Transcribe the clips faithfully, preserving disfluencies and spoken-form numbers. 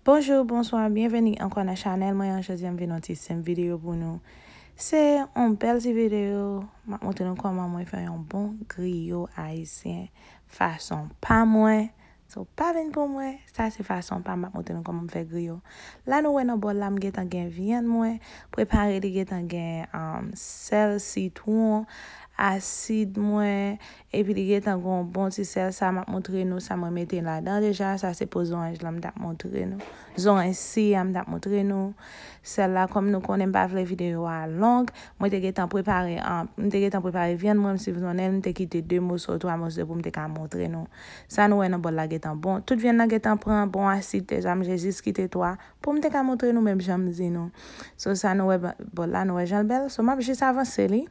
Bonjou, bonswa, byenveni ankò nan chanèl mwen an. Jodi a m vin yon ti senp videyo pou nou. Se yon bèl ti videyo, m ap montre nou kòman mwen fè yon bon griyo ayisyen fason pa mwen. So, pa vin pou mwen, sa se fason pa m, m ap montre nou kòman m fè griyo. La nou wè nan bòl la, m gentan gen vyann mwen prepare, li gentan gen um, sèl, sitwon, asid mwen, epi li gentan gen yon bon ti sèl. Sa m ap montre nou, sa mwen mete ladan deja. Sa se po zoranj lan m t ap montre nou. Zoranj si a m t ap montre nou. Sèl la, kòm nou konnen m pa vle videyo a long, mwen te gentan prepare an, m te gentan prepare vyann mwen, m sivzonnen l, m te kite de moso, twa moso pou m te ka montre nou. Sa nou wè nan bòl la gentan bon. Tout vyann nan gentan pran bon asid, te zanm, je jis kite twa pou m te ka montre nou menm jan m di nou. So sa nou wè ba- bòl la, nou wè jan l bèl. So m ap jis avanse li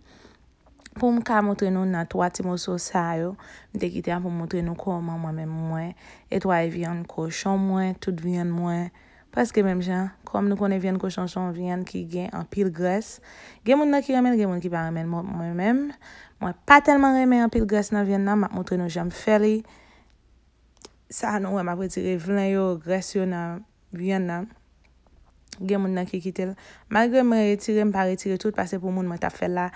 pou m ka montre nou nan twa ti moso sa yo. M te kite a pou m montre nou kòman mwen menm mwen netwaye vyann kochon mwen, tout vyann mwen. Prèske menm jan, kòm nou konnen vyann kochon se yon vyann ki gen anpil grès. Gen moun nan ki renmen l, gen moun ki pa renmen l. Mwen, mwen menm, mwen pa tèlman renmen anpil grès nan vyann nan, m ap montre nou jan m fè li. Sa nou wè m ap retire vyann yo, grès yo nan vyann nan. Gen moun nan ki kite l. Malgre mwen retire, m pa retire tout, paske pou moun mwen t ap fè l la,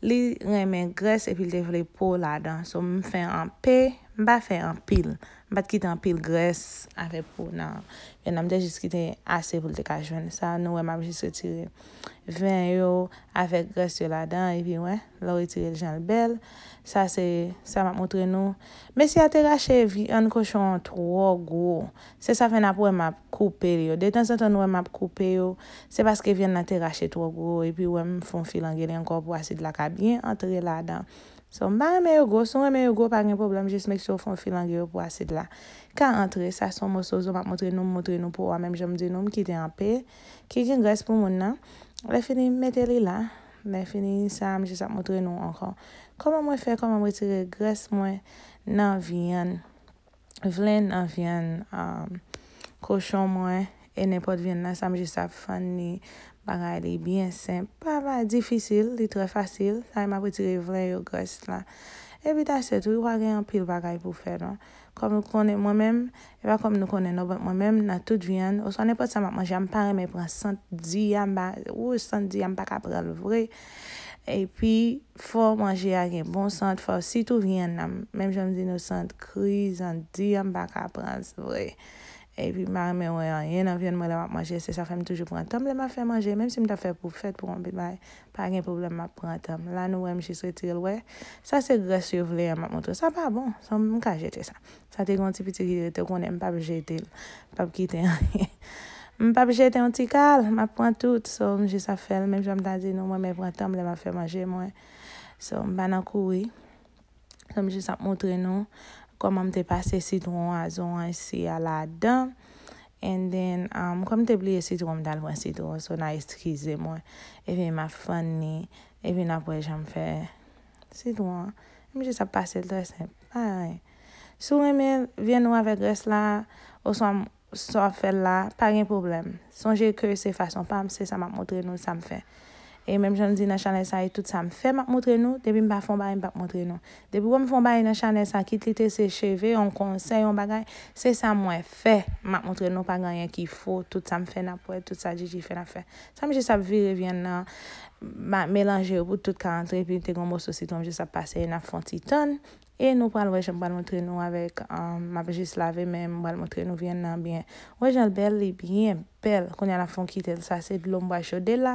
li renmen grès epi l te vle po ladan. So m fè an pe, m pa fè anpil. M pa t kite anpil grès avèk po nan vyann nan, m te jis kite ase pou l te ka jwenn. Sa nou wè m ap jis retire vyann yo avèk grès yo ladan, epi wè, lè w retire l jan l bèl. Sa se sa m ap montre nou. Mesye a te rache vyann kochon an twò gwo. Se sa fè n ap wè m ap koupe yo. Detanzantan nou wè m ap koupe yo, se paske vyann nan te rache twò gwo, epi wè m fè yon filange li ankò pou asid la ka byen antre ladan. So m pa renmen yo gwo, si w renmen yo gwo pa gen pwoblèm, jis make sure w fè yon filange yo pou asid la ka antre. Sa se yon moso zo m ap montre nou, m montre nou po a, menm jan m di nou, m kite an pe ki gen grès pou moun nan. Lè fini m mete li la. Lè fini sa, m jis ap montre nou ankò kòman mwen fè, kòman m retire grès mwen nan vyann, vle nan vyann um, kochon mwen, e nenpòt vyann nan, sa m jis ap fann li, bagay li byen senp, pa pa difisil, li trè fasil. Sa m ap retire vyann yo, grès la. Epi that's it, wi, pa gen anpil bagay pou fè non. Kòm nou konnen mwen menm, e pa kòm nou konnen non, but mwen menm nan tout vyann, oswa nenpòt sa m ap manje a, m pa renmen pran sant di a, m pa, ou sant di a, m pa ka pran l vre. Epi fò manje a gen bon sant, fò sitou vyann nan, menm jan m di nou sant kri, sant di a, m pa ka pran l vre. Epi m pa renmen wè anyen nan vyann mwen lè m ap manje, se sa fè m toujou pran tan m lè m ap fè manje, menm si m t ap fè pou fèt, pou yon bagay, pa gen pwoblèm, m ap pran tan m. La nou wè m jis retire l, wè. Sa se grès yo vle an m ap montre. Sa pa bon, sa m ka jete sa. Sa te gen yon ti piti ki rete, ou konnen m p ap jete l, m p ap kite anyen. M p ap jete yon ti kal, m ap pran tout. So m jis ap fè l, menm jan m ta di nou, mwen men pran tan m lè m ap fè manje mwen. So m pa nan kouri. So m jis ap montre nou kòman m te pase sitwon a, zoranj si a ladan. And then, um, kòm m te bliye sitwon, m t al pran sitwon, so n a eskize mwen. Epi m ap fann li, epi n ap wè jan m fè sitwon an. M jis ap pase l trè senp. Pa anyen. Si w renmen vyann ou avèk grès la, oswa m- sa w ap fè l la, pa gen pwoblèm. Sonje ke se fason pa m, se sa m ap montre nou, sa m fè. E menm jan m di nan chanèl sa, e tout sa m fè, m ap montre nou. Depi m pa fè yon bagay, m p ap montre nou. Depi w wè m fè yon bagay nan chanèl sa, kit li te se cheve, yon konsèy, yon bagay, se sa mwen fè, m ap montre nou. Pa gen anyen ki fo, tout sa m fè, n ap wè, tout sa Gigi fè, n ap fè. Sa m jis ap vire vyann nan, m ap melanje yo pou tout ka antre, epi m te gen yon moso sitwon, m jis ap pase, n ap fè yon ti tann. E nou pral wè jan m pral montre nou avèk, um, m ap jis lave men m, m pral montre nou vyann nan byen. Wè jan l bèl, li byen bèl. Kounye a n ap fè yon kite l, sa se dlo m pral chode la.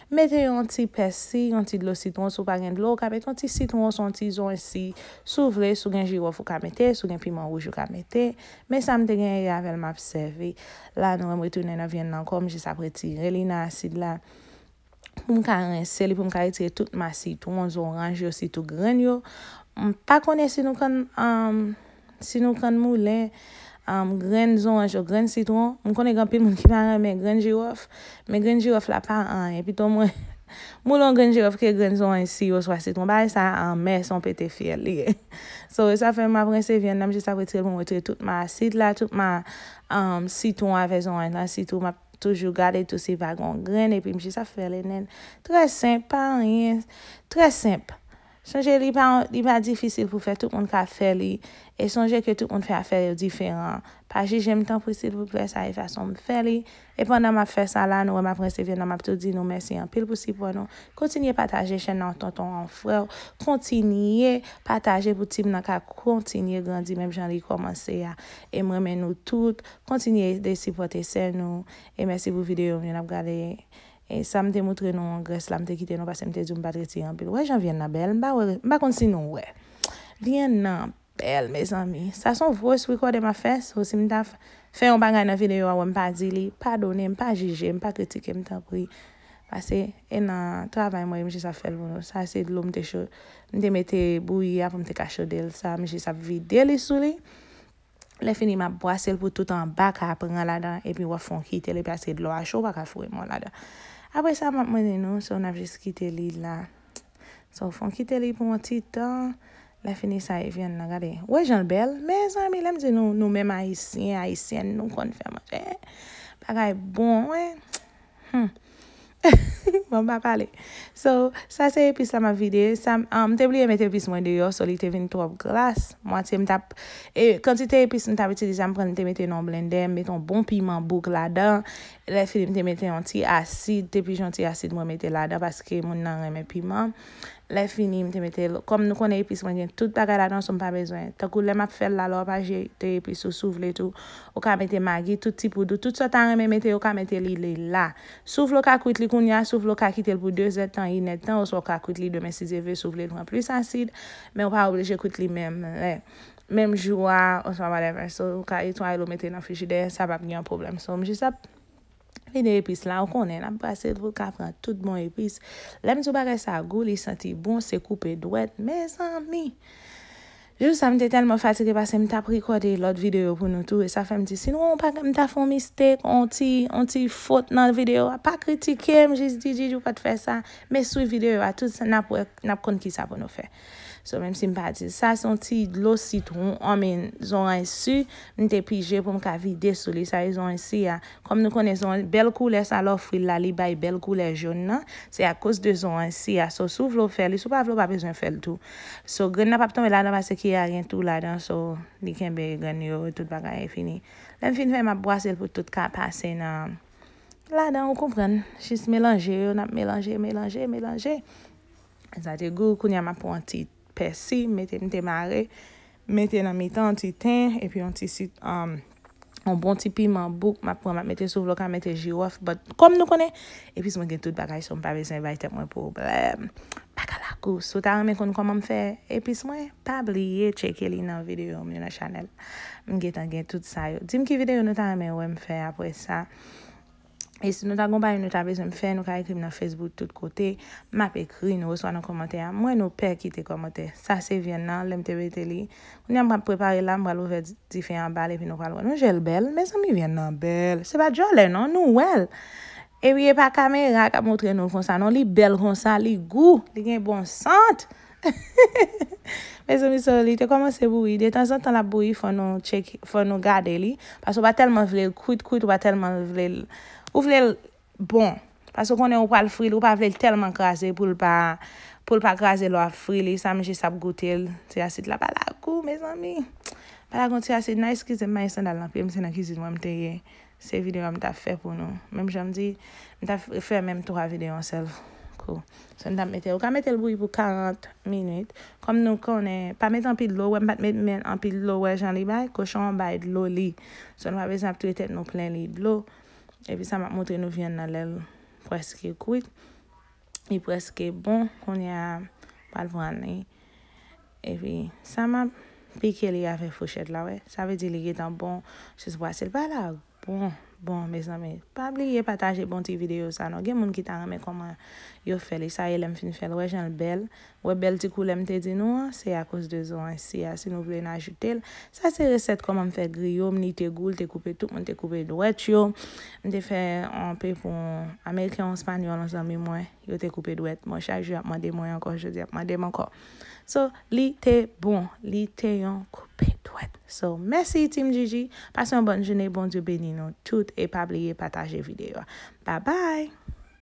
Mete yon ti pèsi, yon ti dlo sitwon, si w pa gen dlo, ou ka mete yon ti sitwon, oswa yon ti zoranj si, si w vle, si w gen jiwòf ou ka mete, si w gen piman wouj ou ka mete. Men sa m te genyen avè l m ap sèvi. La nou wè m retounen nan vyann nan ankò, m jis ap retire li nan asid la. Pou m ka rense li, pou m ka retire tout ma sitwon, zoranj yo, sitou grenn yo. M pa konnen si nou konn, um, si nou konn moulen, um, grenn zoranj yo, grenn sitwon. M konnen gen anpil moun ki pa renmen grenn jiwòf, men grenn jiwòf la pa anyen. Pito mwen moulen yon grenn jiwòf ke grenn zoranj si oswa sitwon. Bagay sa anmè, se yon pete fyèl li ye. So, e sa fè m ap rense vyann nan, m jis ap retire l pou m retire tout ma asid la, tout ma, um, sitwon avè zoranj la, sitou m ap toujou gade tou si pa gen yon grenn, epi m jis ap fè li nen. Trè senp, pa anyen. Trè senp. Sonje, li pa, li pa difisil pou fè, tout moun ka fè li. E sonje ke tout moun fè afè yo diferan. Pa jije m tanpri, silvouplè, sa e fason m fè li. E pandan m ap fè sa la, nou wè m ap rense vyann nan, m ap tou di nou mèsi anpil pou sipò nou. Kontinye pataje chèn nan, tonton an, frè w. Kontinye pataje pou team nan ka kontinye grandi menm jan li kòmanse a. E m renmen nou tout. Kontinye ede sipòte sè nou. E mèsi pou videyo m yo n ap gade. E sa m te moutre nou an grès la, m te kite nou paske m te di w m pa t retire anpil. Wè jan vyann nan bèl, m pa wè, m pa konn si nou wè. Vyann nan bèl, mezanmi. Sa se yon voice recording m ap fè, so si m ta f-, fè yon bagay nan videyo a, wè m pa di li, padone m, pa jije m, pa kritike m, tanpri. Paske e nan travay mwen, m jis ap fè l pou nou. Sa se dlo m te cho-, m te mete bouyi a pou m te ka chode l. Sa, m jis ap vide li sou li. Lè fini, m ap bwase l pou tout anba ka pran ladan, epi w ap fè yon kite l, epi paske dlo a cho, w pa ka foure men w ladan. Apre sa, m ap mande nou, so n ap jis kite li la. So, fè yon kite li pou yon ti tan. Lè fini sa, e vyann nan, gade. Wè jan l bèl? Mezanmi, lè m di nou, nou menm Ayisyen, Ayisyèn, nou konn fè manje. Bagay bon, wi. Hmm. Bon, m pa pale. So, sa se epis la m ap vide. Sa, um, m te bliye met epis mwen deyò, so li te vin twòp glas. Mwatye m t ap, e kantite epis m t ap itilize a, m pran, m te mete nan yon blendè, m mete yon bon piman bouk ladan. Lè fini, m te mete yon ti asid, te pi jan ti asid mwen mete ladan, paske moun nan renmen piman. Lè fini, m te mete l, kòm nou konnen epis mwen gen tout bagay ladan, so m pa bezwen. Tankou lè m ap fè l la, lè w ap achte epis ou, si w vle tou, ou ka mete magi, tout ti poud ou, tout sa w ta renmen mete, ou ka mete li, li la. Si w vle w ka kwit li kounye a, si w vle w ka kite l pou de zè tan, inèdtan, oswa w ka kwit li demen si Dye vle, si w vle l pran plis asid, men w pa oblije kwit li menm lè, menm jou a, oswa whatever. So, ou ka netwaye l, ou mete nan frijidè, sa p ap gen yon pwoblèm. So, m jis ap vide epis la, ou konnen, n ap brase l pou l ka pran tout bon epis. Lè m di w bagay sa gou, li santi bon, se koupe dwèt, mezanmi. Jou sa, m te tèlman fatige paske m t ap rekòde lòt videyo pou nou tou, e sa fè m di, si nou wè yon bagay, m ta fè yon mistake, yon ti, yon ti fot nan videyo a, pa kritike m, jis di, Djidji, ou pa t fè sa, men swiv videyo a, tout sa, n ap wè, n ap konn kisa pou nou fè. So, menm si m pa di l, sa se yon ti dlo sitwon, I mean, zoranj si, m te pije pou m ka vide sou li, sa e zoranj si a. Kòm nou konnen zoranj, bèl koulè sa lè w fri l la, li bay bèl koulè jòn nan. Se akoz de zoranj si a. So, si w vle w fè li, si w pa vle, w pa bezwen fè l tou. So, grenn nan p ap tonbe ladan paske kiyè a gen tou ladan. So, li kenbe grenn yo, tout bagay e fini. Lè m fin fè, m ap bwase l pou tout ka pase nan ladan, ou konprann. Jis melanje yo, n ap melanje, melanje, melanje. Sa te gou, kounye a m ap pran yon ti pèsi, mete, m te mare, mete nan mitan, yon ti ten, epi yon ti sit, um, yon bon ti piman bouk, m ap pran, m ap mete sou, vle w ka mete jiwòf, but kòm nou konnen, epis mwen gen tout bagay, so m pa bezwen bay tèt mwen pwoblèm. Bagay la gou. Si w ta renmen konn kòman m fè epis mwen, pa bliye tcheke li nan videyo m yo nan chanèl. M gentan gen tout sa yo. Di m ki videyo nou ta renmen wè m fè apre sa. E si nou ta gon bagay nou ta bezwen m fè, nou ka ekri m nan Facebook tout kote. M ap ekri nou, oswa nan kòmantè a. M wè nou pè kite kòmantè. Sa se vyann nan, lè m te mete li. Kounye a m ap prepare la, m pral ouvè di-, dife anba l, epi nou pral wè. Nou jel bèl, mezanmi, vyann nan bèl. Se pa djòlè non, nou wè l. Epi e pa kamera k ap montre nou l konsa non, li bèl konsa, li gou, li gen bon sant. Mezanmi, so, li te kòmanse bouyi. De tanzantan l ap bouyi, fò nou tcheke, fò nou gade li. Paske w pa tèlman vle l kwit, kwit, ou pa tèlman vle l, ou vle l bon. Paske w konnen ou pral fri l, ou pa vle l tèlman kraze pou l pa, pou l pa kraze lè w ap fri li. Sa m jis ap goute l. Ti asid la pa la gou, mezanmi. Pa la gon ti asid nan, eskize m, m pa gen sandal nan pye m, se nan kizin mwen m te ye. Se videyo a m t ap fè pou nou. Menm jan m di, m t ap fè menm twa videyo yon sèl kou. So, m t ap mete, ou ka mete l bouyi pou karant minit. Kòm nou konnen, pa mete anpil dlo, wè m pa t met men anpil dlo, wè jan li bay, kochon an bay dlo li. So, nou pa bezwen ap touye tèt nou plen li dlo. Epi sa m ap montre nou vyann nan lè l prèske kwit. Li prèske bon, kounye a, pral pran li. Epi, sa m ap pike li avèk fouchèt la, wè. Sa vle di li gentan bon, jis bwase l pa la. Bon, bon, mezanmi. Pa bliye pataje bon ti videyo sa, non. Gen moun ki ta renmen kòman yo fè li. Sa ye, lè m fin fè l, wè jan l bèl. Wè bèl ti koulè m te di nou an, se akoz de zoranj si a, si nou vle n ajoute l. Sa se resèt kòman m fè griyo m, li te gou, l te koupe tout, moun te koupe dwèt yo. M te fè anpe pou yon Ameriken, yon Espanyòl, yon zanmi mwen. Yo te koupe dwèt mwen. Chak jou y ap mande mwen ankò, jodi y ap mande m ankò. So, li te bon. Li te yon koupe dwèt. So, mèsi Team Gigi. Pase yon bòn jounen. Bondye beni nou tout. E pa bliye pataje videyo a. Bye bye!